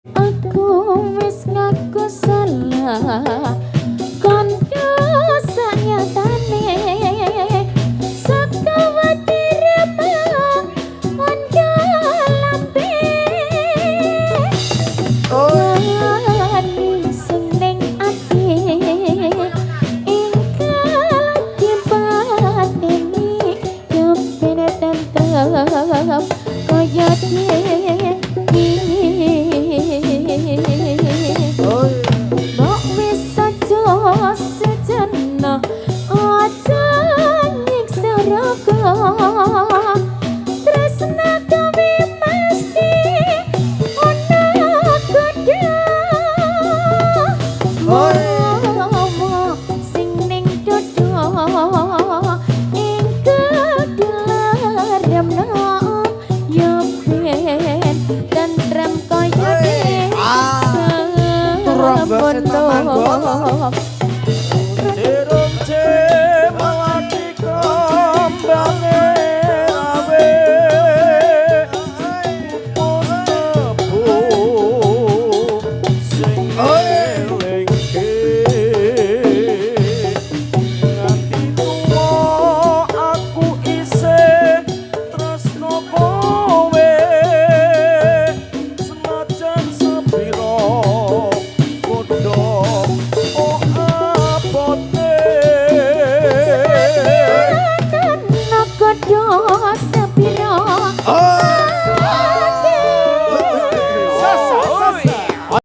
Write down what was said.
Aku wis ngaku salah, kondo sanyatane saka watire mang ondo lambe. Wani sing ning ati ingkang dipateni yo ben tentrem kaya dene. Mbok wis aja sejena, aja nyiksa raga. Tresna kowe mesti ana godha. Momo sing ning dodo ingkang dilaremno yo ben tentrem kaya Ah, Turangga Seta Manggala.